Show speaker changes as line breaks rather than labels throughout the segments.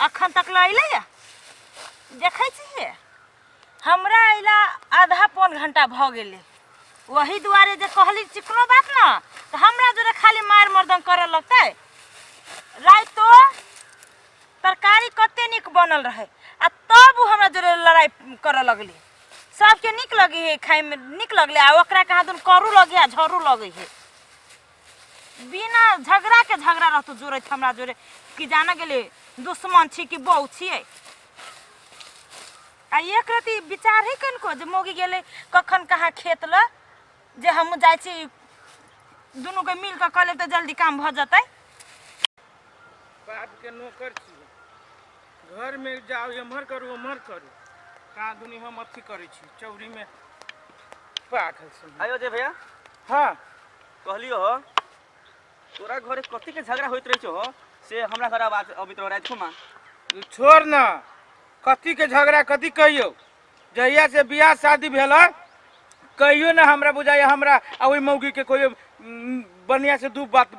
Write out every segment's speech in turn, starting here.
अखन तक लऽ अयलै या देखै छियै हमरा अयला आधा पौन घंटा भऽ गेलै। ओही दुआरे जे कहली चिकनो बात न तऽ हमरा जोरे खाली मारि मर्दन करऽ लगतै। रातिो तरकारी कते नीक बनल रहै आ तब ओ हमरा जोरे लड़ाइ करऽ लगलै। सबके नीक लगै है खाइमे, नीक लगलै आ ओकरा कहाँ दुन करू लगै आ झरू लगै है। बिना झगड़ा के झगड़ा रहतो जोड़ैत हमरा जोरे कि जाना गेलै दुश्मन छी कि बहू छियै। आ एक रति विचार है कनिको जे मौगी गेलै कखन कहाँ खेत लऽ जे हमहूँ जाइ छी दुनूके मिल कऽ कऽ लेब तऽ जल्दी काम भऽ जेतै।
बाप के नौकर छी, घरमे जाउ एम्हर करू ओम्हर करू, कहाँ दुनी हम अथी करै छी चौरीमे पागल सब।
आयो जे भैया।
हाँ।
कहलियो हो तोरा घरे कथी के झगड़ा होइत रहै छौ हो से हमरा घर आवाज अबैत रहो राति खुमा।
छोड़ न, कथी के झगड़ा कथी कहियो, जहिया से बियाह शादी भेल कहियो ना हमरा बुझाइया हमरा आ ओहि मौगी के कोई बढ़िया से दू बात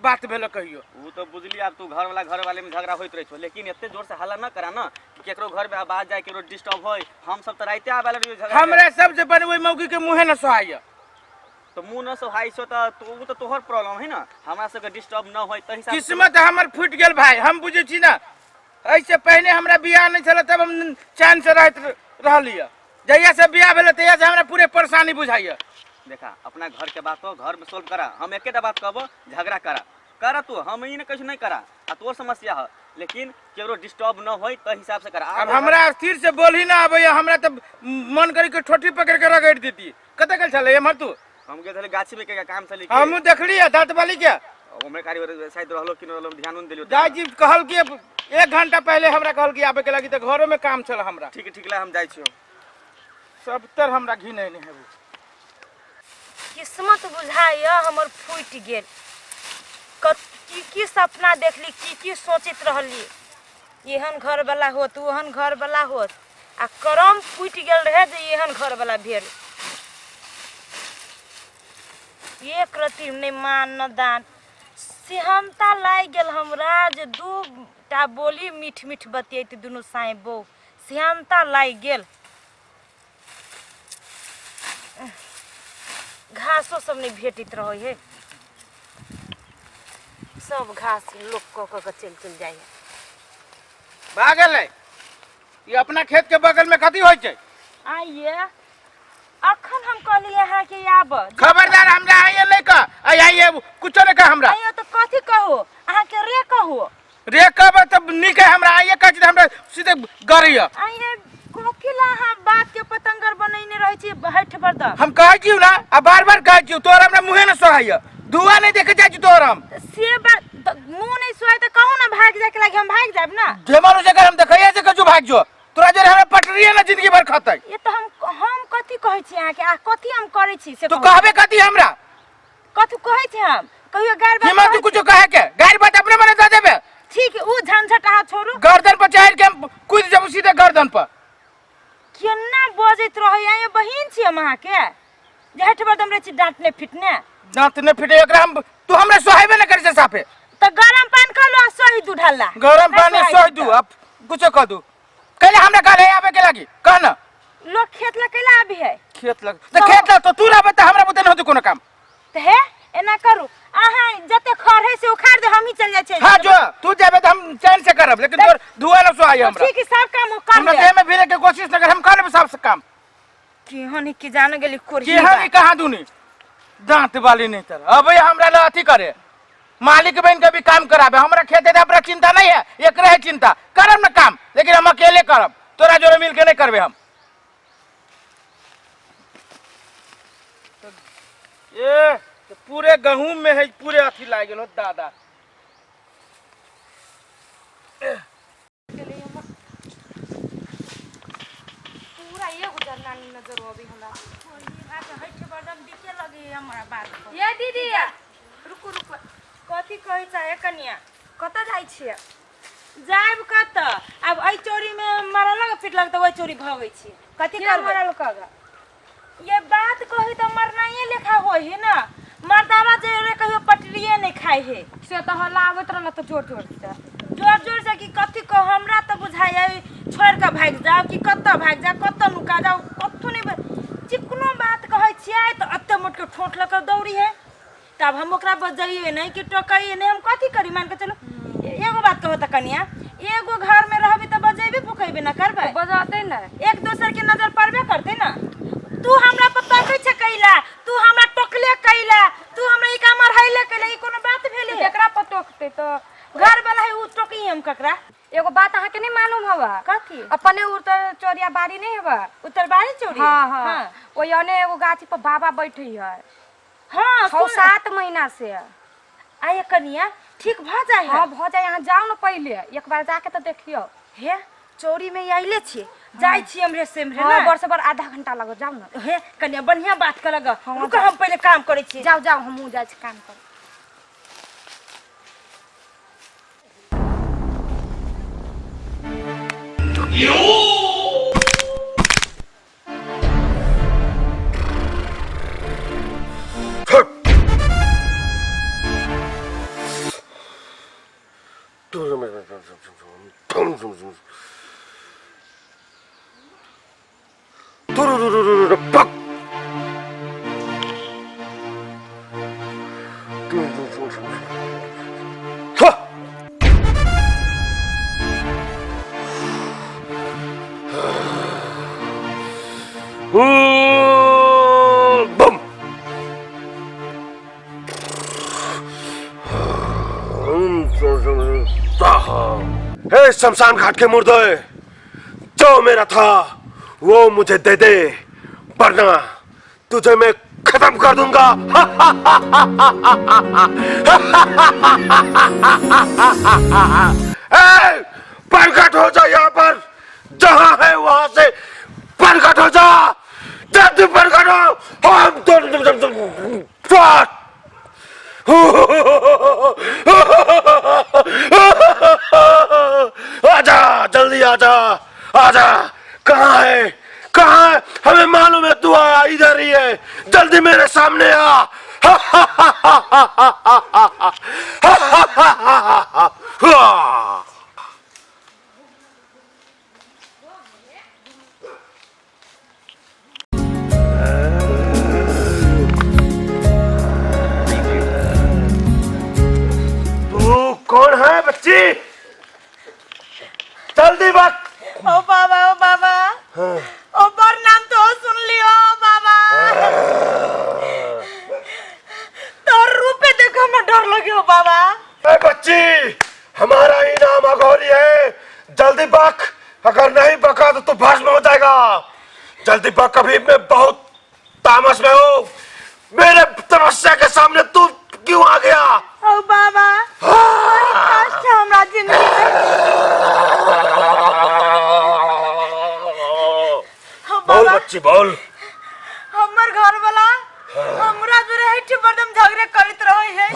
बात भेल कहियो।
उ तो बुझली आब तू घर वाला घर वाले में झगड़ा होइत रहै छौ, लेकिन एते जोर से हल्ला न करा न कि केकरो घर में आवाज जाए, केकरो डिस्टर्ब होय। हम सब त राइते आबे रहियो झगड़ा के।
हमरा सबसे पहिले ओहि मौगी के मुँहे न सोहाइया।
तो मुँह न सोहाइ छौ त उ त तोहर प्रॉब्लम है न, हमरा सबके डिस्टर्ब न होय तहि हिसाब से।
किस्मत हमर फूटि गेल भाई, हम बुझै छी न, एहिसे पहिने हमरा बियाह नहीं छल तब हम चैन से रहत रहलियै, जहिया से बियाह भेलै तहिया से हमरा पूरे परेशानी बुझाइया।
देखा अपना घर के बात हो घर में सोल्व करा, हम एकेटा बात कहबो झगड़ा करा करा तू, हम ई ने कहै नहीं करा आ तोर समस्या है, लेकिन केकरो डिस्टर्ब न होय तहि हिसाब से करा।
अब हमरा स्थिर से बोल ही ना आबैया, हमरा तऽ मन करी के ठोठी पकड़ के रगड़ देती। कतऽ गेल छलै एम्हर तू?
हम गेल छलै गाछी में के काम छलै।
हमहूँ देखलियै दाँत वाली के।
ओमे कारी शायद रहलो कि न रहलो ध्यान नहीं देलियो।
दाई जी कहल कि 1 घंटा पहले हमरा कहल कि आबे के लागी, तऽ घरो में काम छल हमरा।
ठीक ठीक ला हम जाइ छियो।
सबतर हमरा घिनै नहीं हेबू।
किस्मत बुझाइया हमर फूटि गेल। की की सपना देखली, की की सोचैत रहली, एहन घर वाला होत ओहन घर वाला होत, आ करम फूटि गेल रहे जे एहन घर वाला भेल। एक रति नहि मान न दान, सिहन्ता लागि गेल हमरा जे दू टा बोली मीठ मीठ बतियैत दुनू साँय बहू, सिहन्ता लागि गेल। घासो सब नहि भेटैत रहै है, सब घास लोक कऽ कऽ के चलि चलि जाइ है।
भागल है ई अपना खेत के बगल में कथी होइ छै?
आइए अखन हम कहलियै अहाँके आब।
खबरदार हमरा आइए नहीं कह, आइ आइए कुछो नहीं कह हमरा।
आइए तऽ कथी कहू अहाँके? रे कहू
रे कहबै तऽ नीक है, हमरा आइए कहै छी तऽ हमरा सीधे गरैया।
आइए कथी ला अहाँ बात के पतंगर बनैने रहै छी हठि पर? तऽ
हम कहै छी ना आ बार बार कहै छी तोहर हमरा मुँहे न सोहाइया, धुआं नहीं देखे जाइ छी तोहर हम।
से बात तऽ मुँह नहीं सोहाय तऽ कहू ना भागि जायके लागी, हम भागि जायब ना।
जेमर जगह हम देखैया से कछु भागि जो, तोरा जरे हमरा पटरिए ना जिंदगी भर खतै।
ये तऽ हम कथी कहै छी अहाँके आ कथी हम करै छी से
तू
कहू।
कहबे कथी हमरा?
कथी कहै छी हम? कहियो गारि बात
हिम्मत
कहै छी?
कुछो कहे के गारि बात अपने मने दऽ देबे।
ठीक उ झंझट अहाँ छोड़ू।
गर्दन पर चढ़ के हम कूद जेबू सीधे गर्दन पर।
केना बजैत रहै ये बहिन छी हम अहाँके, जे हठ बरदम रहै छी डाँटने फिटने।
डाँटने फिटे एकरा हम तू हमरा सोहाइबे न करै छै साफे।
तऽ गरम पानि कर लो आ सोहि दू ढल्ला।
गरम
नहि
पानि
सोहाइ
सोहि
दू
दू अब कुछो कह दू। कैला हमरा कहले आबे के लागी कह न।
लोग खेत लग कैला आबी है?
खेत लग तऽ खेत लग तो तू रहबे तऽ हमरा बुते न होतै कोनो काम।
तऽ हे एना करू अहाँ जते खर है से उखाड़ दे, हमही चल जाइ छियै।
हाँ जो तू जेबे तऽ हम चैन से करब, लेकिन तोर धुआ न सोहाइ हमरा।
ठीक है सब काम कर
हमरा
लेब।
देह में भिड़े के कोशिश न कर, हम कर लेब सब से काम।
केहन की जान गेली कोरही
केहन
बा।
कहाँ दुनी दांत वाली नहीं तर अब हमरा ला अथी करे मालिक बन के भी काम कराबे। हमरा खेत है अपना चिंता नहीं है, एकरे है चिंता। करब ना काम, लेकिन हम अकेले करब, तोरा जोरे मिल के नहीं करबे हम। ए तो पूरे गहूम में है पूरे अथी लाग गेल हो दादा।
पूरा एगो जरनानी नजर अबै हमरा। हइठ बरदम दिखे लगे हमरा बात पर।
ये दीदी रुकू रुकू,
कथी कहै चाहे कनिया?
कतऽ जाइ छियै?
जायब कतऽ, आब एहि चोरी में मरलक फिटलक तऽ ओहि चोरी भगै छी। कथी
के
करबै?
मरल कगा?
ये बात कही तऽ मरनाइए लेखा होइ है ना, मर्दावा जे रे कहियो पटरिए नहीं खाइ है।
से तऽ हल्ला आबैत रहल तऽ जोर जोर से।
जोर जोर से कि कथी कह बुझाइए छोड़ि कऽ भागि जाउ कि कतऽ भागि जाउ, कतऽ नुका जाउ, कतहु नहि। चिकनो बात कहै छियै तऽ एते मोटके ठोंठ लऽ कऽ दौड़ी है। तऽ आब हम ओकरा बजैयै नहि कि टोकैयै नहि, हम कथी करी? मान कऽ चलू एगो बात कहू तऽ कनिया, एगो घरमे रहबै तऽ बजेबे भुकेबे न करबै?
बजतै ने,
एक दोसर के नजर पड़बे करतै ना। तू हमरा पर तकै छै कैला, तू हमरा टोकले कैला, तू हमरा ई काम अढ़ैले कैला, ई कोनो बात भेलै?
केकरा पर टोकतै? तऽ
घर वाला है, उ टोकी, हम ककरा?
एगो बात अहाँके नहीं मालूम हवा?
कथी?
अपने उतर चोरिया बाड़ी नहीं हवा?
उत्तर बाड़ी चोरी?
हाँ, ओहि ओने एगो गाछी पर बाबा बैठे है।
हाँ।
6 7 महीना से।
आये कनिया, ठीक भऽ जाय है?
हाँ, भऽ जाए। अहाँ जाउ ने, पहिले एक बार जाके तऽ देखियौ।
हे, चोरी में आइले छी, जाइ छी हमरे से हमरे।
हाँ।
ना
बड़ से बड़ आधा घंटा लगत, जाउ ने।
हे कनिया, बढ़िया बात करग।
हाँ,
रुक, हम पहिले काम करै छी।
जाउ जाउ, हमहूँ जाइ छी काम कर।
बम। हे शमशान घाट के मुर्दे, जो मेरा था वो मुझे दे दे, वरना तुझे मैं खत्म कर दूंगा। ए, प्रकट हो जा यहाँ पर, जहाँ है वहां से प्रकट हो जा, जल्दी प्रकट हो। हम तो आजा, जल्दी आजा, आजा। कहाँ है, कहाँ है? हमें मालूम है तू आया, इधर ही है, जल्दी मेरे सामने आ। तू कौन है बच्ची? जल्दी बक।
ओ बाबा, ओ बाबा, ओ बर नाम तो सुन लियो बाबा, तोर रूपे देखो में डर लगे हो बाबा।
ए बच्ची, हमारा ही नाम अघोरी है, जल्दी बक, अगर नहीं बका तो तू भस्म हो जाएगा। जल्दी बक, अभी मैं बहुत तामस में हूँ, मेरे तपस्या के सामने तू क्यों आ गया?
ओ बाबा, बड़ी कष्ट है हमरा जिंदगी में। हो
बोल
बाबा।
बच्ची, बोल।
हमर घर वाला हमरा जोरे हइठ बदम झगड़े करत रहे है।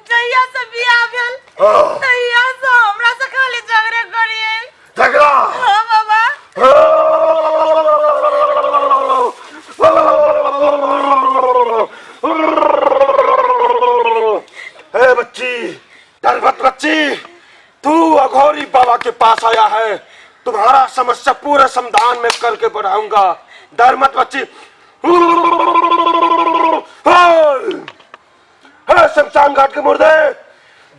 जहिया से बियाह भेल तहिया से हमरा से खाली झगड़े करिए।
झगड़ा?
हाँ बाबा।
ए बच्ची, डर मत बच्ची, तू अघोरी बाबा के पास आया है, तुम्हारा समस्या पूरे समाधान में करके बढ़ाऊंगा, डर मत बच्ची। हे शमशान घाट के मुर्दे,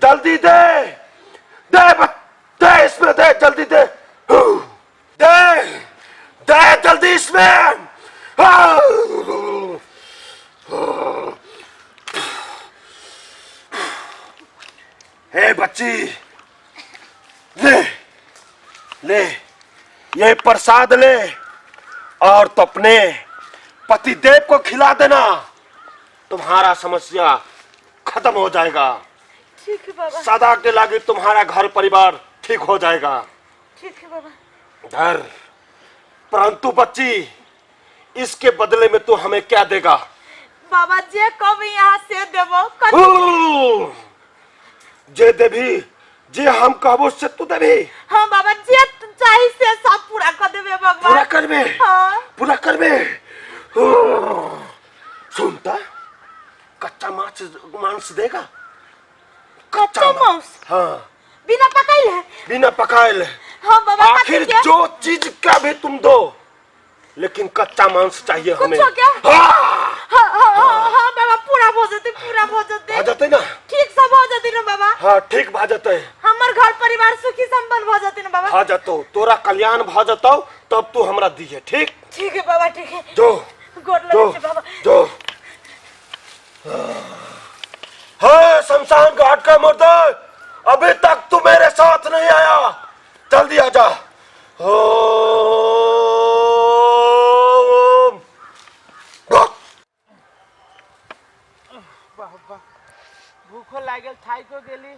जल्दी दे दे दे इसमें दे, जल्दी दे, दे दे जल्दी इसमें। हे बच्ची, ले ले ये प्रसाद ले और तो अपने पति देव को खिला देना, तुम्हारा समस्या खत्म हो जाएगा।
ठीक है बाबा।
सदा के लागे तुम्हारा घर परिवार ठीक हो जाएगा।
ठीक है बाबा।
धर, परंतु बच्ची, इसके बदले में तू हमें क्या देगा?
बाबा, जे कभी यहाँ से देबो।
जे देवी, जे हम कहबो से तू देवी?
हाँ बाबा, जे चाही से सब पूरा कर देबे भगवान।
पूरा करबे?
हाँ।
पूरा करबे? सुनता, कच्चा माछ मांस देगा?
कच्चा मांस?
हाँ।
बिना पकैले।
बिना पकाए।
हाँ बाबा।
आखिर
कथी के?
जो चीज का भी तुम दो, लेकिन कच्चा मांस चाहिए हमें।
कुछो के?
हाँ।
हाँ हाँ हाँ हाँ बाबा, पूरा भऽ जेतै, पूरा भऽ जेतै।
भा जतै ना?
ठीक से भऽ जेतै ने बाबा?
हाँ, ठीक भा जतै।
हमर घर परिवार सुखी संपन्न भऽ जेतै ने बाबा?
भा जतौ, तोरा कल्याण भा जतौ, तब तू हमरा दिहे, ठीक?
ठीक है बाबा, ठीक है।
जो।
गोर
जो।
लगै छै बाबा।
जो। हाँ, शमशान घाट का मुर्दा, अभी तक तू मेरे साथ नहीं आया, जल्दी आ जा। ओम भक।
वाह वाह, भूखो लागल, थाइको गेली,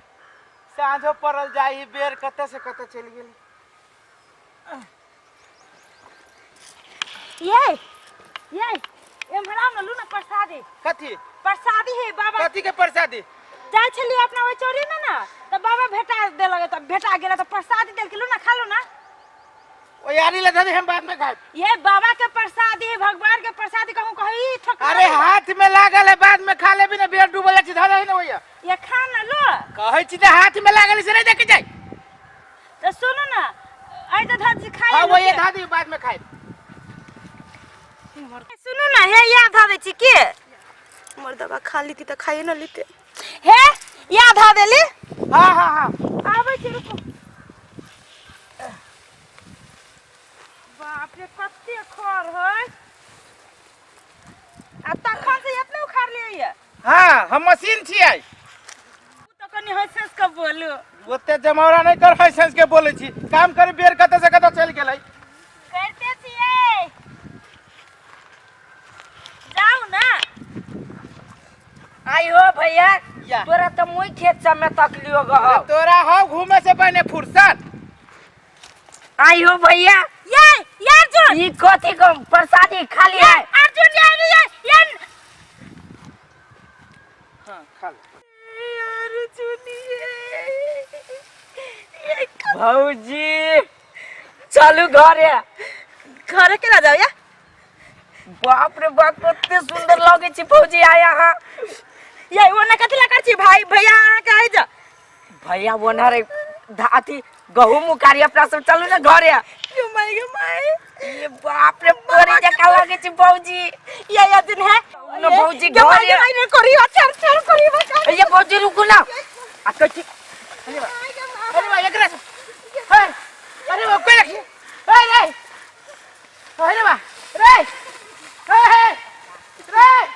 साँझो पड़ल जाही, बेर कतऽ से कतऽ चलि गेली।
ये ये एम्हर आउ ने, लू ने प्रसादी।
कथी?
प्रसादी है बाबा।
कथी के प्रसादी?
जाइ छलियै अपना ओहि चौरी में ने, तऽ बाबा भेटा देलक, तऽ भेटा गेल, तऽ प्रसादी देलकै। लू ने, खा लू ना।
ओ यारी ले धरी, हम बाद में खाएब।
ये बाबा के प्रसादी है, भगवान के प्रसादी। कहूँ कही ठोकरा।
अरे, हाथ में लागल है, बाद में खा लेबी ने। बेर डूबल जाइ छै, धर ने भैया।
ये खा ना, लो।
कहै छी जे हाथ में लागल है, से नहीं देखे जाय।
तऽ सुनू ने, आइ तऽ धर खाइ।
हाँ, वही धा दी, बाद में खाएब।
सुनू ने, हे याद धऽ दै छी के।
मर्दबा खा लीती तऽ खाइए न लीते।
हे, याद धऽ देली।
हाँ हाँ हाँ
आबै छी, रुकू। बाप रे, कते खर है, आ तखन से एतना उखाड़ लियै।
हाँ, हम मशीन छियै।
तऽ कनि हँसि हँसि कऽ बोलू।
ओते जमौरा नहीं कर, हंस हंस के बोलै छी। काम करे, बेर कतऽ से कतऽ चलि गेलै।
करिते छियै, जाउ ने।
आई हो भैया।
या।
तोरा तऽ मुई खेत सब में तकलियो गो।
तोरा हो घूमे से पहले फुर्सत।
आई हो भैया।
ये ये अर्जुन।
ई कथी को प्रसादी खाली है?
अर्जुन, ये ये ये।
हाँ, खा ले।
भौजी, चलू घरे।
घरे केना जाउ या?
बाप रे बाप, कते सुंदर लगे छी भौजी आय अहाँ।
ये ओना कथी ला कर छी भाई, भैया अहाँ के आई जा।
भैया ओना रे अथी गहूम उखाड़ी, अपना सब चलू ने घरे।
यो my गे my.
ये बाप रे, परी जकाँ लगे छी भौजी।
ये अर्जुन है।
न भौजी,
गे माय गे
घरे।
My, ने करी चल चल करी बचा।
ये भौजी, रुकू ना, आ कथी?
अरे वाह, एकरा से हे, अरे वाह, कोई रखी ए रे, अरे वाह रे, हे हे रे।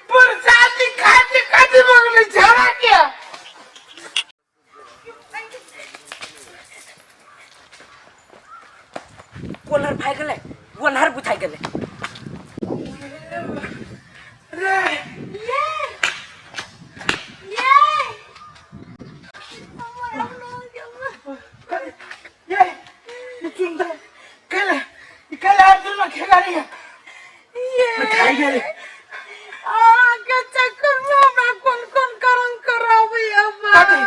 प्रसादी खाते खाते बगल झड़ा के।
कोनहर भागि गेलै, ओनहर बुझाइ गेलै।
रे। ये ये सुंदर कल कल अर्जुन में खेला रही है, खाई गेलै।
अहाँके चक्कर में हमरा कोन कोन करम कराबैया।
कथी?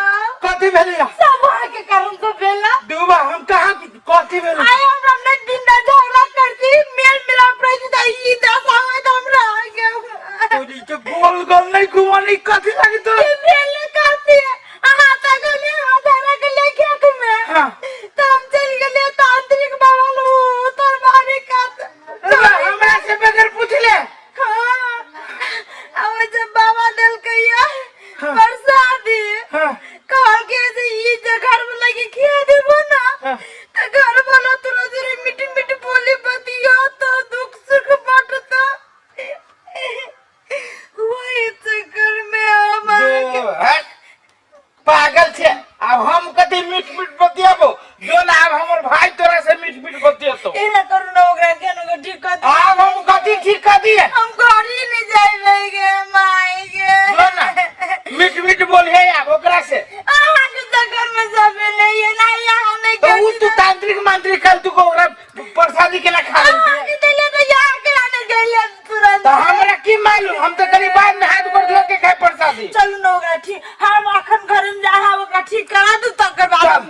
कथी भेलै?
सब अहाँके कारण से भेला।
डूबा, हम कहाँ, कथी भेलै?
आइ हमरा ने दिन रात झगड़ा करती, मेल मिलाप रही त ई दशा होइत हमरा अहाँके।
तोरी के गोल गोल नहीं घुमानी, कथी लगी तो?
की भेल करती? अहाँ तऽ गेलियै, अहाँ झगड़ा गेलियै खेत में।
हाँ।
तऽ हम चलि गेलियै तांत्रिक बाबा लग, तरबारी कात।
अरे बा, हमरा से बगैर पूछले?
हाँ, आ ओहि जे बाबा देलकै या
हाँ।
प्रसादी।
हाँ।
कहलकै जे ई जे घर में लगे खिया देबो ना,
हाँ।
तऽ घर वाला तुरंत
तो हमरा की मालूम, हम तो कनी बाद में हाथ गोड़ धो के खाए प्रसादी।
चलू न ओकरा ठीक, हम अखन घर में जा, हम ओकरा ठीक करा दू, तकर बाद हम